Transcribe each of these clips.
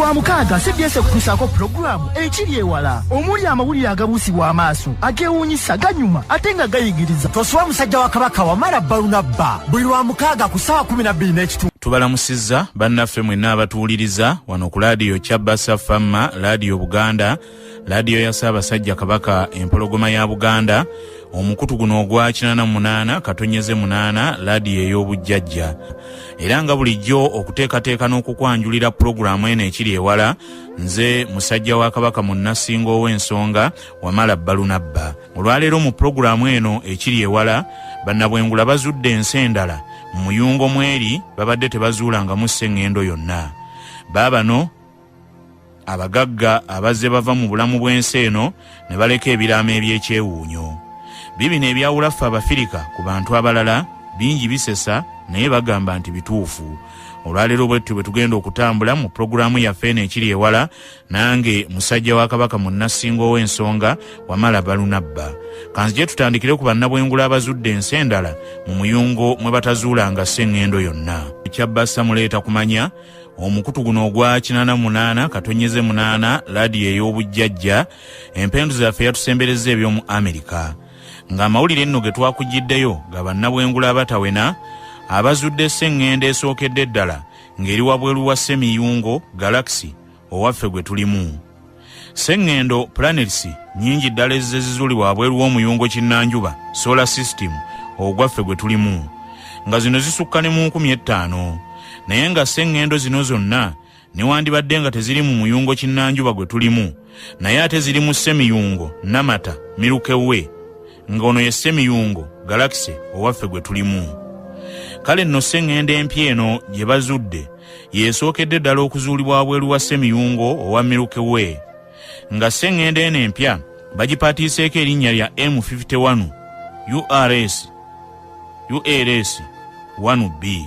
Lwa mukaaga CBS ekutuusaako pulogulaamu Ekiri Ewala, omuli amawulire agabuusibwa amaaso, ageewuunyisa, ganyuma ate nga gayigiriza. Toswa musajja wa Kabaka Wamala Balunabba, buli lwa mukaaga ku ssaawa 12 n'ekitundu. Tubalamusizza bannaffe mwenna abatuwuliriza wano ku laadiyo Kyabasa Famma, Laadiyo Buganda, laadiyo ya Ssaabasajja Kabaka, Empologoma ya Buganda, omukutu guno ogwa 88.8, laadiyo ey'obujjajja. Era nga bulijjo okuteekateeka n'okukwanjulira pulogulaamu eno Ekiri Ewala, nze musajja wa Kabaka munnasinga ow'ensonga Wamala Balunabba. Olwaleero mu pulogulaamu eno Ekiri Ewala, bannabwengula bazudde ensi endala mu muyungo mweri babadde tebazuulangamu sseŋŋendo yonna. Baabano abagagga abazze bava mu bulamu bw'ensi eno ne baleka ebiraamo eby'ekyewuunyo. Bibino ebyawula ffe Abafirika ku bantu abalala bingi bisesa, naye bagamba nti bituufu. Olwaleero bwettu bwe tugenda okutambula mu pulogulaamu yaffe eno Ekiri Ewala, nange musajja wa Kabaka munnasinga ow'ensonga Wamala Balunabba. Kanzije tutandikire ku bannabwengula abazudde ensi endala mu muyungo mwe batazuulanga sseŋŋendo yonna. Ekyabbasa muleeta kumanya omukutu guno ogwa 88.8, laadiyo ey'obujjajja. Empendu zaffe yatusembereza eby'omu Amerika, ng'amawulire nno ge twakugiddeyo ga bannabwengula abatawena abazudde sseŋŋendo esookedde ddala ng'eri wabweru wa ssemiyungo galaxy owaffe gwe tulimu. Sseŋŋendo, planets, nnyingi ddala ezze zizuulibwa wabweru w'omuyungo kinnanjuba, solar system, ogwaffe gwe tulimu, nga zino zisukka ne mu 5000. Naye nga sseŋŋendo zino zonna newandibadde nga teziri mu muyungo kinnanjuba gwe tulimu, naye ate ziri mu ssemiyungo namata Milky Way, ng'ono ye ssemiyungo galaxy owaffe gwe tulimu. Kale nno sseŋŋendo empya eno gye bazudde yeesookedde ddala okuzuulibwa wabweru wa ssemiyungo owa Milky Way, nga sseŋŋendo eno empya bagipatiiseeko erinnya lya M51 URS 1b,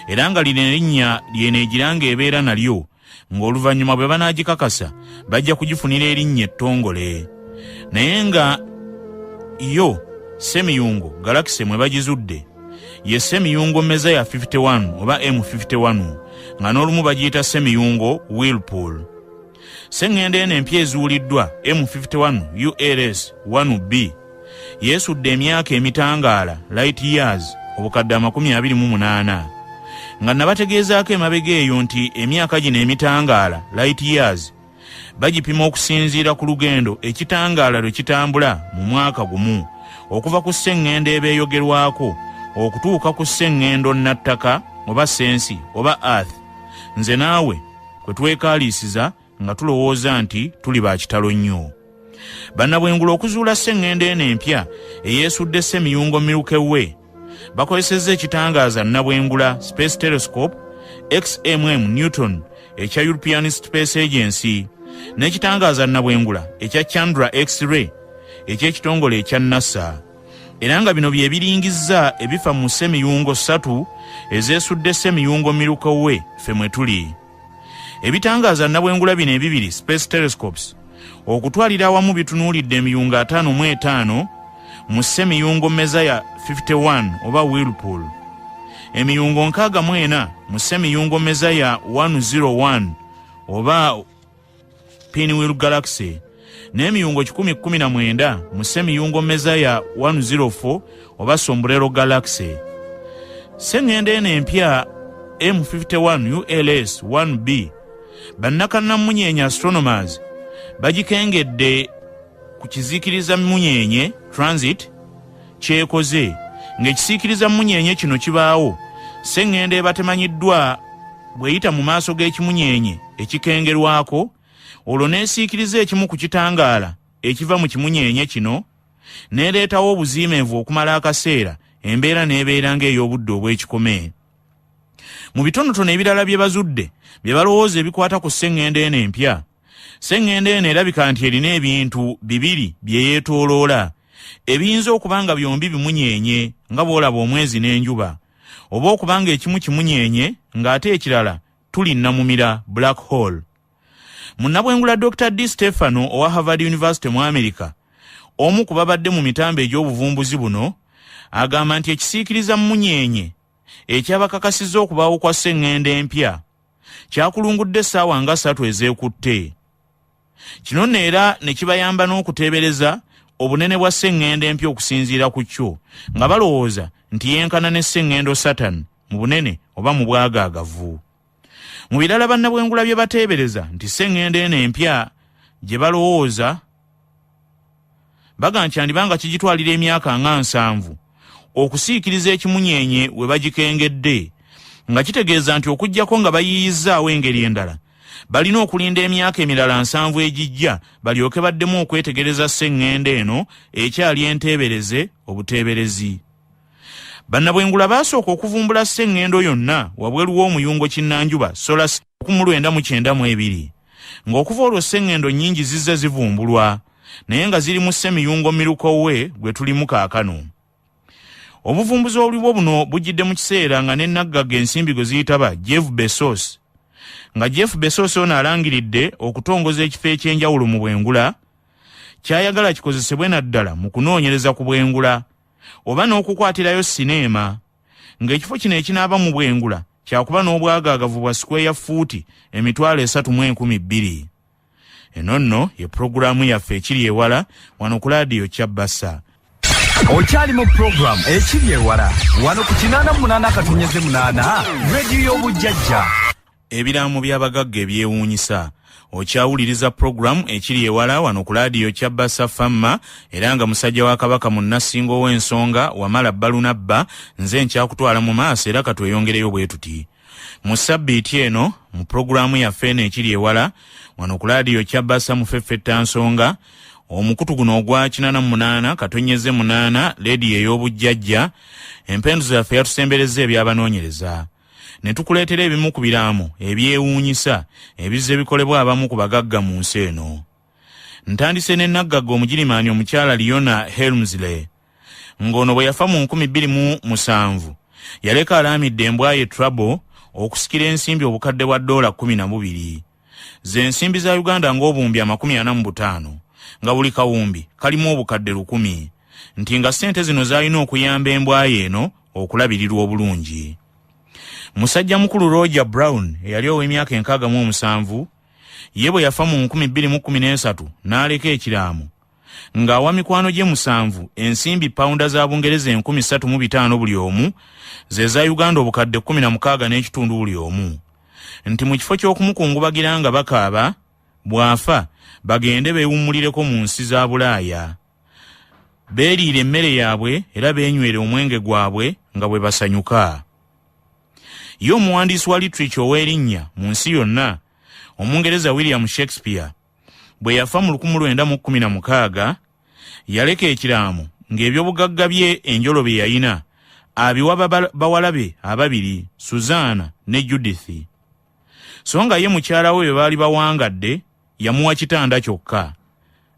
era nga lino erinnya lyeneegira ng'ebeera nalyo, ng'oluvannyuma bwe banaagikakasa bajja kugifunira erinnya ettongole. Naye nga yo semiyungo galaxy mwe bagizudde ye semiyungo Messier 51 oba M51, nga n'olumu bagiyita semiyungo Whirlpool. Seŋŋendo eno empya ezuuliddwa, M51 URS 1b, yeesudde emyaka emitangaala, light years, 28,000,000, nga nabategeezaako emabega eyo nti emyaka gino emitangaala, light years, bagipima okusinziira ku lugendo ekitangaala lwe kitambula mu mwaka gumu okuva ku sseŋŋendo ebeeyogerwako okutuuka ku sseŋŋendo nattaka oba sensi oba earth, nze naawe kwe twekaaliisiza nga tulowooza nti tuli ba kitalo nnyo. Bannabwengula okuzuula sseŋŋendo eno empya eyeesudde ssemiyungo Milky Way bakozesezza ekitangaaza nnabwengula, space telescope, XMM Newton ekya European Space Agency n'ekitangaaza nnabwengula ekya Chandra X-ray eky'ekitongole ekya NASA, era nga bino bye biringizza ebifa mu ssemiyungo 3 ezeesudde ssemiyungo Milky Way ffe mwe tuli. Ebitangaaza nnabwengula bino ebibiri, space telescopes, okutwalira awamu bitunuulidde emiyungo 55 mu ssemiyungo Messier 51 oba Whirlpool, emiyungo 64 mu ssemiyungo Messier 101 oba Pinwheel Galaxy, n'emiyungo 119 mu ssemiyungo Messier 104 oba Sombrero Galaxy. Sseŋŋendo eno empya M51 ULS 1b, bannakannamunyenye, astronomers, bagikengedde ku kiziikiriza munyenye transit kyekoze. Ng'ekisiikiriza munyenye kino kibaawo, sseŋŋendo eba temanyiddwa bw'eyita mu maaso g'ekimunyenye ekikengerwako, olwo n'esiikiriza ekimu ku kitangaala ekiva mu kimunyenye kino, n'ereetawo obuziimeevu okumala akaseera, embeera n'ebeera ng'ey'obudde obw'ekikome. Mu bitonotono ebirala bye bazudde bye balowooza ebikwata ku sseŋŋendo eno empya, sseŋŋendo eno erabika nti erina ebintu bibiri bye yeetooloola ebiyinza okuba nga byombi bimunyeenye nga bw'olaba omwezi n'enjuba, oba okuba nga ekimu kimunyeenye ng'ate ekirala tuli nnamumira, black hole. Munnabwengula Dr D Stefano owa Harvard University mu America, omu ku babadde mu mitambo egy'obuvumbuzi buno, agamba nti ekisiikiriza munyenye ekyabakakasizza okubaawo kwa sseŋŋendo empya. Kyakulungudde essaawa nga 3 ezeekutte. Kino nno era ne kibayamba n'okuteebereza obunene bwa sseŋŋendo empya okusinziira ku kyo, nga balowooza nti yenkana ne sseŋŋendo Saturn mu bunene oba mu bwagaagavu. Mu birala bannabwengula bye bateebereza nti sseŋŋendo eno empya gye balowooza baga nti kyandibanga kigitwalira emyaka nga 70 okusiikiriza ekimunyeenye we bagikengedde, nga kitegeeza nti okuggyako nga bayiiyizzaawo engeri endala balina okulinda emyaka emirala 70 egijja balyoke baddemu okwetegereza sseŋŋendo eno ekyali enteebereze obuteeberezi. Bannabwengula baasooka okuvumbula sseŋŋendo yonna wabweru w'omuyungo kinnanjuba Solar 1992, ng'okuva olwo sseŋŋendo nnyingi zizze zivumbulwa naye nga ziri mu ssemiyungo mirukowe gwe tulimu kaakano. Obuvumbuzi obuliwo buno bujjidde mu kiseera nga ne naggaga ensimbi gwe ziyitaba Jeff Bezos, nga Jeff Bezos ono alangiridde okutongoza ekifo eky'enjawulo mu bwengula kyayagala kikozesebwe naddala mu kunoonyereza ku bwengula oba n'okukwatirayo sineema, ng'ekifo kino ekinaaba mu bwengula kyakuba n'obwagaagavu bwa sikweya fuuti 32,000. Eno nno ye pulogulaamu yaffe ekiri ewala wano ku laadiyo Kyabbasa. Okyali mu pulogulaamu ekiri ewala wano ku 88.8 rediyo y'obujjajja. Ebiraamo by'abagagga ebyewuunyisa. Okyawuliriza pulogulaamu ekiri ewala wano ku laadiyo Kyabbasa Famma, era nga musajja wa Kabaka munnasingo w'ensonga Wamala Balunabba nze nkyakutwala mu maaso, era katweyongereyo bwe tuti. Mu ssabbiiti eno mu pulogulaamu yaffe eno ekiri ewala wano ku laadiyo Kyabbasa mufeffetta nsonga, omukutu guno ogwa 88.8 leediyo ey'obujjajja, empenduzo yaffe yatusemberezza ebyabanoonyereza ne tukuleetera ebimu ku biraamo ebyewuunyisa ebizze bikolebwa abamu ku bagagga mu nsi eno. Ntandise ne naggagga omugirimaani omukyala Leona Helmsley, ng'ono bwe yafa mu 2007 yaleka alaamidde embwa ye Trouble okusikira ensimbi obukadde bwa $12, ze nsimbi za Uganda ng'obuwumbi 45, nga buli kawumbi kalimu obukadde 1,000, nti nga ssente zino zaalina okuyamba embwa ye eno okulabirirwa obulungi. Musajja mukulu Roger Brown eyali ow'emyaka 67 ye bwe yafa mu 2013 n'aleka ekiraamo ng'awa mikwano gye 7 ensimbi pawunda za Bungereza 3,500 buli omu, ze za Uganda obukadde 16.5 buli omu, nti mu kifo ky'okumukungubagira nga bakaaba bw'afa bagende beewummulireko mu nsi za Bulaaya, beeriire emmere yaabwe era beenywere omwenge gwabwe nga bwe basanyuka. Ye omuwandiisi wa literature ow'erinnya mu nsi yonna Omungereza William Shakespeare bwe yafa mu 1916 yaleka ekiraamo ng'ebyobugagga bye enjolo bye yalina abiwa bawala be ababiri Susanna ne Judith, so nga ye mukyala we bwe baali bawangadde yamuwa kitanda kyokka,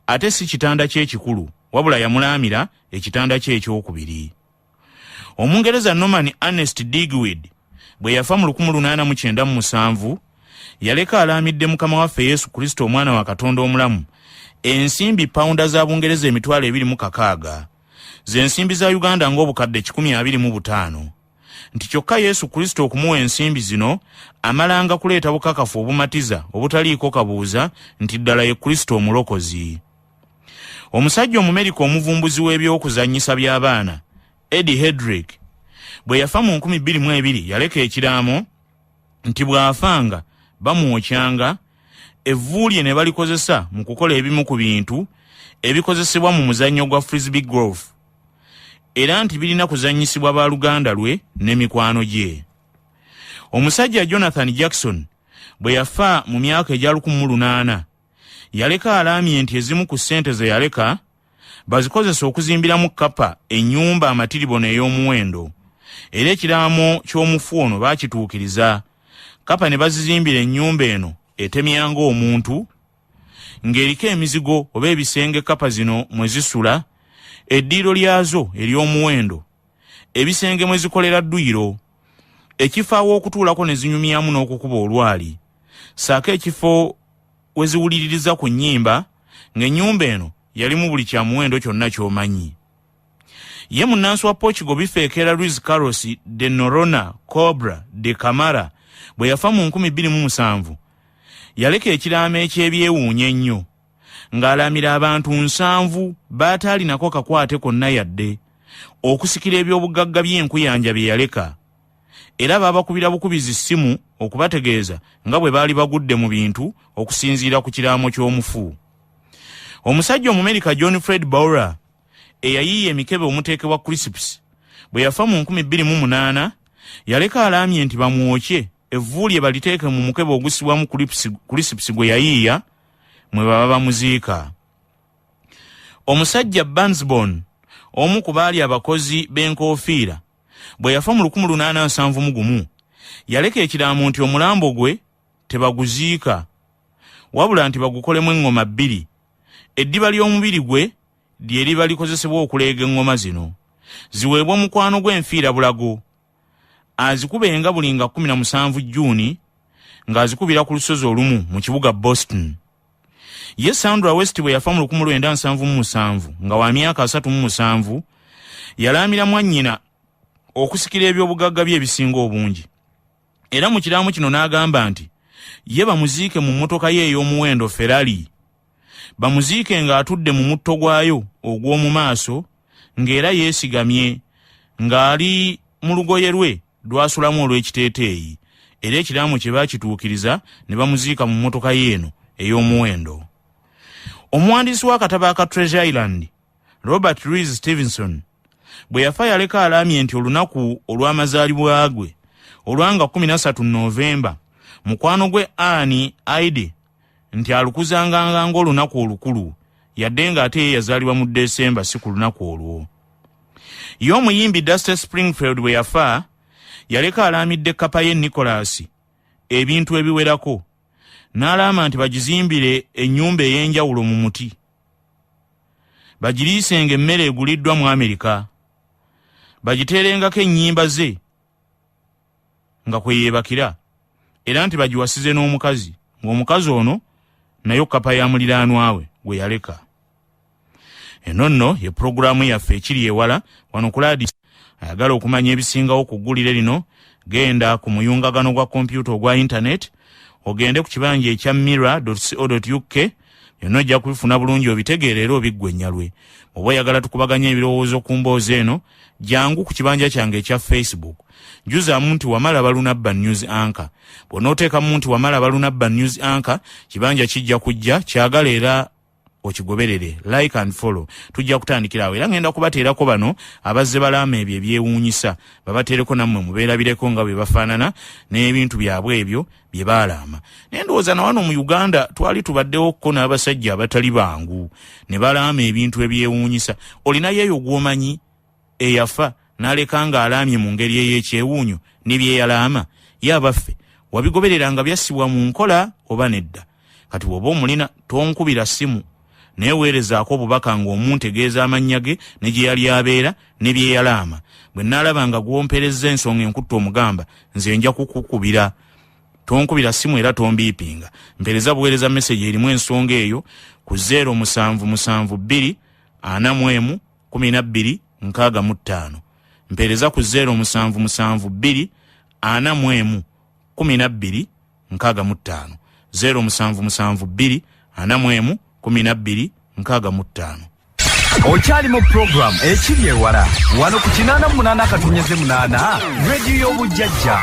ate si kitanda kye ekikulu wabula yamulaamira ekitanda kye ekyokubiri. Omungereza Norman Ernest Digweed bwe yafa mu 1897 yaleka alaamidde Mukama waffe Yesu Kristo omwana wa Katonda omulamu ensimbi pawunda za Bungereza 26,000, ze nsimbi za Uganda ng'obukadde 125, nti kyokka Yesu Kristo okumuwa ensimbi zino amalanga kuleeta bukakafu obumatiza obutaliiko kabuuza nti ddala ye Kristo omulokozi. Omusajja Omumerika omuvumbuzi w'ebyokuzannyisa by'abaana Eddie Hedrick bwe yafa mu 2002 yaleka ekiraamo nti bw'afanga bamwokyanga evvu lye ne balikozesa mu kukola ebimu ku bintu ebikozesebwa mu muzannyo gwa frisbee golf, era nti birina kuzannyisibwa baluganda lwe ne mikwano gye. Omusajja Jonathan Jackson bwe yafa mu myaka egya 1800 yaleka alaamye nti ezimu ku ssente ze yaleka bazikozesa okuzimbiramu kkapa ennyumba amatiribono ey'omuwendo, era ekiraamo ky'omufu ono baakituukiriza, kkapa ne bazizimbira ennyumba eno etemyanga omuntu ng'eriko emizigo oba ebisenge kkapa zino mwe zisula, eddiiro lyazo ery'omuwendo, ebisenge mwe zikolera dduyiro, ekifo aw'okutuulako ne zinyumyamu n'okukuba olwali, ssaako ekifo we ziwuliririza ku nnyimba, ng'ennyumba eno yalimu buli kya muwendo kyonna ky'omanyi. Ye munnansi wa Portugal bifeekera Luis Carlos de Noronha Cobra de Camara Bwe yafa mu 2007 yaleka ekiraamo eky'ebyewuunyo ennyo, ng'alaamira abantu 7 baataalinako kakwate konna yadde okusikira eby'obugagga by'enkuyanja bye yaleka. Era baabakubira bukubizi ssimu okubategeeza nga bwe baali bagudde mu bintu okusinziira ku kiraamo ky'omufu. Omusajja Omumerika John Fred Bowra eyayiiya emikebe omuteekebwa crisps bwe yafa mu 2008 yaleka alaamye nti bamwokye evvu lye baliteeke mu mukebe ogusibwamu crisps gwe yayiiya mwe baba bamuziika. Omusajja Bansbon, omu ku baali abakozi b'enkoofiira, bwe yafa mu 1871 yaleka ekiraamo nti omulambo gwe tebaguziika wabula nti bagukolemu eŋŋoma 2. Eddiba ly'omubiri gwe lye liba likozesebwa okuleega eŋŋoma zino, ziweebwa omukwano gw'enfiira bulago azikubenga buli nga 17 Jjuuni ng'azikubira ku lusozi olumu mu kibuga Boston. Ye Sandra West bwe yafa mu 1977 nga wa myaka 37 yalaamira mwannyina okusikira eby'obugagga bye ebisinga obungi. Era mu kiraamo kino n'agamba nti ye bamuziike mu mmotoka ye ey'omuwendo Ferrari, bamuziike ng'atudde mu mutto gwayo ogw'omu maaso ng'era yeesigamye ng'ali mu lugoye lwe lwasulamu olw'ekiteeteeyi. Era ekiraamo kye baakituukiriza ne bamuziika mu mmotoka ye eno ey'omuwendo. Omuwandiisi w'akatabo aka Treasure Island Robert Louis Stevenson bwe yafa yaleka alaamye nti olunaku olw'amazaalibwa gwe olwanga 13 Novemba mukwano gwe Annie Aide nti alukuzanganga ng'olunaku olukulu, yadde ng'ate ye yazaalibwa mu Desemba si ku lunaku olwo. Ye omuyimbi Dusty Springfield bwe yafa yaleka alaamidde kkapa ye Nicholas ebintu ebiwerako, n'alaama nti bagizimbire ennyumba ey'enjawulo mu muti, bagiriisenga emmere eguliddwa mu Amerika, bagiteerengako ennyimba ze nga kwe yeebakira, era nti bagiwasize n'omukazi, ng'omukazi ono nayo kkapa ya muliraanwa we gwe yaleka. Eno nno ye pulogulaamu yaffe ekiri ewala wano ku laadi. Ayagala okumanya ebisingawo ku ggulire lino, genda ku muyungagano gwa kompyuta ogwa internet, ogende ku kibanja ekya mirror.co.uk, byonna ojja kubifuna bulungi obitegeere era obiggwe ennyalwe. Bw'oba oyagala tukubaganye ebirowoozo ku mboozi eno, jangu ku kibanja kyange ekya Facebook, juzaamu nti Wamala Balunabba News Anchor. Bw'onooteekamu nti Wamala Balunabba News Anchor, kibanja kijja kujja, kyagala era okigoberere, like and follow. Tujja kutandikira awo era ngenda kubateerako bano abazze balaama ebyo ebyewuunyisa, babateereko nammwe mubeerabireko nga bwe bafaanana n'ebintu byabwe ebyo bye baalaama. Naye ndowooza na wano mu Uganda twali tubaddewokko n'abasajja abatali bangu ne balaama ebintu ebyewuunyisa. Olinayo eyo gw'omanyi eyafa n'aleka ng'alaamye mu ngeri ey'ekyewuunyo ne bye yalaama? Ye abaffe wabigoberera nga byassibwa mu nkola oba nedda? Kati bw'oba omulina tonkubira ssimu, naye weerezaako obubaka ng'omuntegeeza amannya ge ne gye yali abeera ne bye yalaama. Bwe nnaalaba nga gw'omperezza ensonga enkutta omugamba, nze nja kukukubira. Tonkubira ssimu era tombiipinga, mpereza buweereza meseji erimu ensonga eyo ku 0772 41 12 65. Mpereza ku 0772 41 12 65, 0772 41 12 65. Okyali mu pulogulaamu ekiri ewala wano ku 88.8 rediyo y'obujjajja.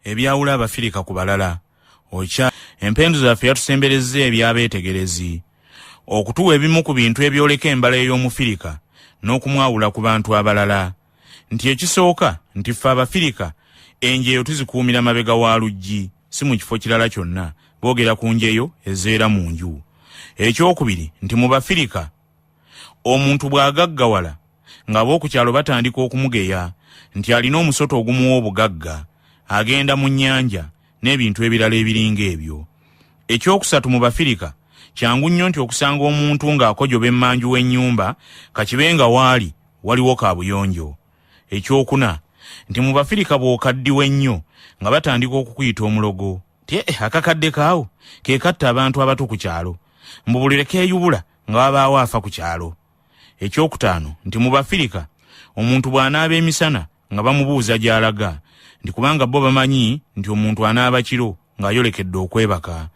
Ebyawula Abafirika ku balala. Empendu zaffe yatusemberezza ebyabeetegerezi okutuwa ebimu ku bintu ebyoleka embala ey'Omufirika n'okumwawula ku bantu abalala. Nti ekisooka nti ffe Abafirika enjeyo tuzikuumira mabega wa luggi, si mu kifo kirala kyonna. Boogera ku njeyo ezeera mu nju. Ekyokubiri nti mu Bafirika omuntu bw'agaggawala ng'ab'oku kyalo batandika okumugeya nti alina omusota ogumuwa obugagga, agenda mu nnyanja n'ebintu ebirala ebiringa ebyo. Ekyokusatu mu Bafirika kyangu nnyo nti okusanga omuntu ng'akojoba emmanju w'ennyumba kakibe nga waali waliwo kaabuyonjo. Ekyokuna nti mu Bafirika bw'okaddiwa ennyo nga batandika okukuyita omulogo, ti akakadde kaawo ke katta abantu abato ku kyalo, mbu buli keeyubula nga wabaawo afa ku kyalo. Ekyokutaano nti mu Bafirika omuntu bw'anaaba emisana nga bamubuuza gy'alaga Nti kubanga bo bamanyi nti omuntu anaaba kiro ng'ayolekedde okwebaka.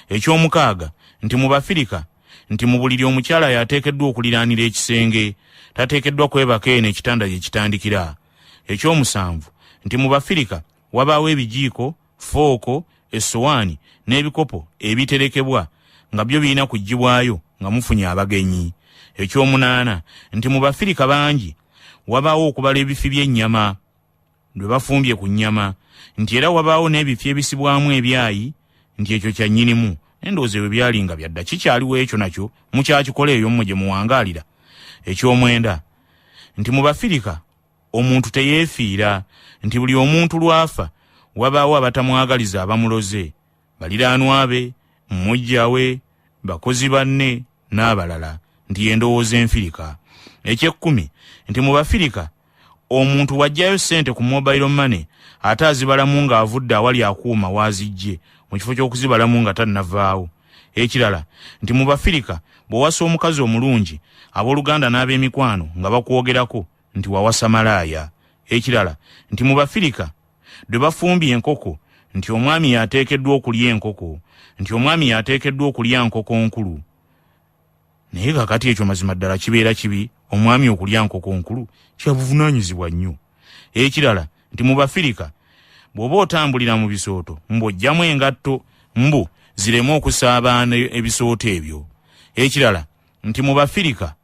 Ekyomukaaga nti mu Bafirika nti mu buliri omukyala y'ateekeddwa okuliraanira ekisenge, tateekeddwa kwebaka eno ekitanda gye kitandikira. Ekyomusanvu nti mu Bafirika wabaawo ebijiiko, fooko, essowaani n'ebikopo ebiterekebwa nga byo birina kuggyibwayo nga mufunye abagenyi. Ekyomunaana nti mu Bafirika bangi wabaawo okubala ebifi by'ennyama lwe bafumbye ku nnyama, nti era wabaawo n'ebifi ebisibwamu ebyayi, nti ekyo kya nnyinimu. Endowooza ebyo byali nga byadda, kikyaliwo ekyo nakyo mukyakikola eyo mmwe gye muwangaalira. Ekyomwenda nti mu Bafirika omuntu teyeefiira, nti buli omuntu lw'afa wabaawo abatamwagaliza abamuloze, baliraanwa be, mujja we, bakozi banne n'abalala, nti y'endowooza enfirika. Eky'ekkumi nti mu Bafirika omuntu w'aggyayo ssente ku mobile money ate azibalamu ng'avudde awali akuuma w'aziggye mu kifo ky'okuzibalamu nga tannavaawo. Ekirala nti mu Bafirika bw'owasa omukazi omulungi, abooluganda n'ab'emikwano nga bakwogerako nti wawasa malaaya. Ekirala nti mu Bafirika lwe bafumbye enkoko nti omwami y'ateekeddwa okulya enkoko, nti omwami y'ateekeddwa okulya nkoko nkulu. Naye kaakati ekyo mazima ddala kibeera kibi omwami okulya nkoko nkulu, kyabuvunaanyizibwa nnyo. Ekirala nti mu Bafirika bw'oba otambulira mu bisooto mbu ojjamu engatto mbu zireme okusaabaana ebisooto ebyo. Ekirala nti mu Bafirika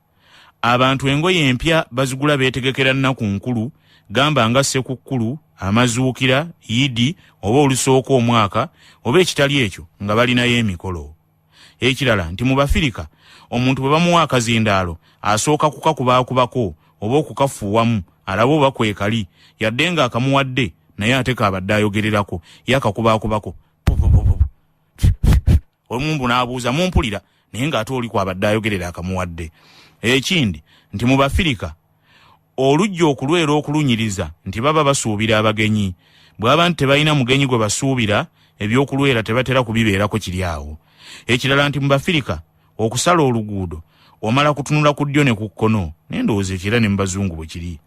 abantu engoye empya bazigula beetegekera nnaku nkulu, gamba nga Ssekukkulu, amazuukira, Yidi oba olusooka omwaka oba ekitali ekyo nga balinayo emikolo. Ekirala nti mu Bafirika omuntu bwe bamuwa akazindaalo asooka kukakubaakubako oba okukafuuwamu alabe oba kwekali, yadde ng'akamuwadde naye ate kaabadde ayogererako, ye akakubaakubako omumbu n'abuuza mumpulira, naye ng'ate oli kwabadde ayogerera akamuwadde. Ekindi nti mu Bafirika olujja okulwera okulunyiriza nti baba basuubira abagenyi, bw'aba nti tebalina mugenyi gwe basuubira ebyokulwera tebatera kubibeerako kiri awo. Ekirala nti mu Bafirika okusala oluguudo omala kutunula ku ddyo ne ku kkono, naye ndowooza ekyo era ne mu Bazungu bwe kiri.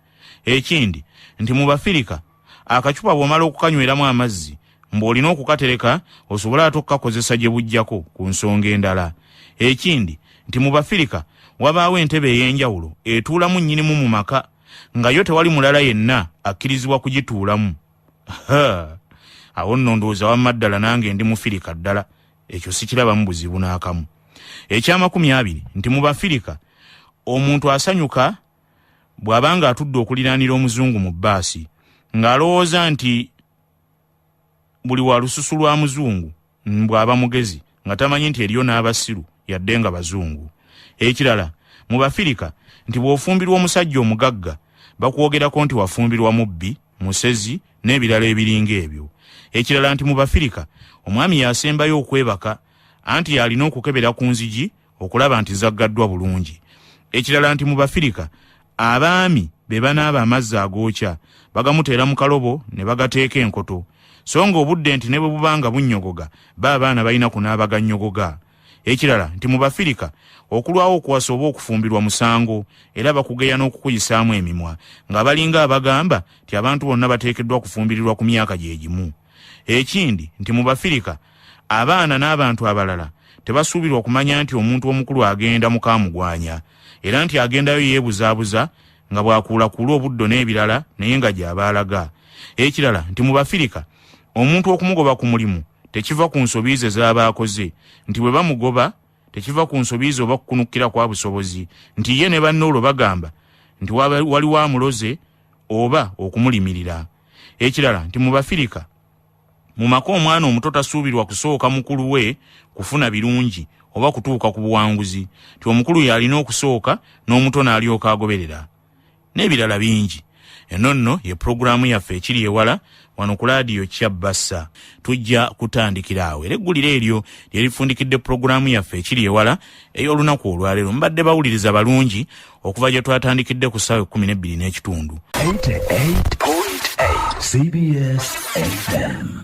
Ekindi nti mu Bafirika akacupa bw'omala okukanyweramu amazzi mbu olina okukatereka osobole ate okukakozesa gye bujjako ku nsonga endala. Ekindi nti mu Bafirika wabaawo entebe ey'enjawulo etuulamu nnyinimu mu maka nga yo tewali mulala yenna akkirizibwa kugituulamu. Awo nno ndowooza wamma ddala nange ndi Mufirika ddala, ekyo sikirabamu buzibu n'akamu. Ekyamakumi abiri nti mu Bafirika omuntu asanyuka bw'aba ng'atudde okuliraanira omuzungu mu bbaasi ng'alowooza nti buli wa lususu lwa muzungu bw'aba mugezi, nga tamanyi nti eriyo n'abasiru yadde nga bazungu. Ekirala mu Bafirika nti bw'ofumbirwa omusajja omugagga bakwogerako nti wafumbirwa mubbi, musezi n'ebirala ebiringa ebyo. Ekirala nti mu Bafirika omwami y'asembayo okwebaka anti y'alina okukebera ku nzigi okulaba nti zaggaddwa bulungi. Ekirala nti mu Bafirika abaami be banaaba amazzi agookya bagamuteera mu kalobo ne bagateeka enkoto, so ng'obudde nti ne bwe buba nga bunnyogoga ba abaana balina kunaaba gannyogoga. Ekirala nti mu Bafirika okulwawo okuwasa oba okufumbirwa musango era bakugeya n'okukuyisaamu emimwa nga balinga abagamba nti abantu bonna bateekeddwa kufumbirirwa ku myaka gye gimu. Ekindi nti mu Bafirika abaana n'abantu abalala tebasuubirwa kumanya nti omuntu omukulu agenda mu kaamugwanya era nti agendayo yeebuzaabuza nga bw'akuulakuula obuddo n'ebirala naye nga gy'aba alaga. Ekirala nti mu Bafirika omuntu okumugoba ku mulimu tekiva ku nsobi ze z'aba akoze, nti bwe bamugoba tekiva ku nsobi ze oba kukunukkira kwa busobozi, nti ye ne banne olwo bagamba nti waliwo amuloze oba okumulimirira. Ekirala nti mu Bafirika mu maka omwana omuto tasuubirwa kusooka mukulu we kufuna birungi oba kutuuka ku buwanguzi, nti omukulu y'alina okusooka n'omuto n'alyoka agoberera n'ebirala bingi. Eno nno ye pulogulaamu yaffe ekiri ewala wano ku laadiyo Kyabbassa. Tujja kutandikira awo era eggulire eryo lye lifundikidde pulogulaamu yaffe ekiri ewala ey'olunaku olwaleero. Mubadde bawuliriza balungi okuva gye twatandikidde ku ssaawa ekkumi n'ebbiri n'ekitundu. 88.8 CBS FM.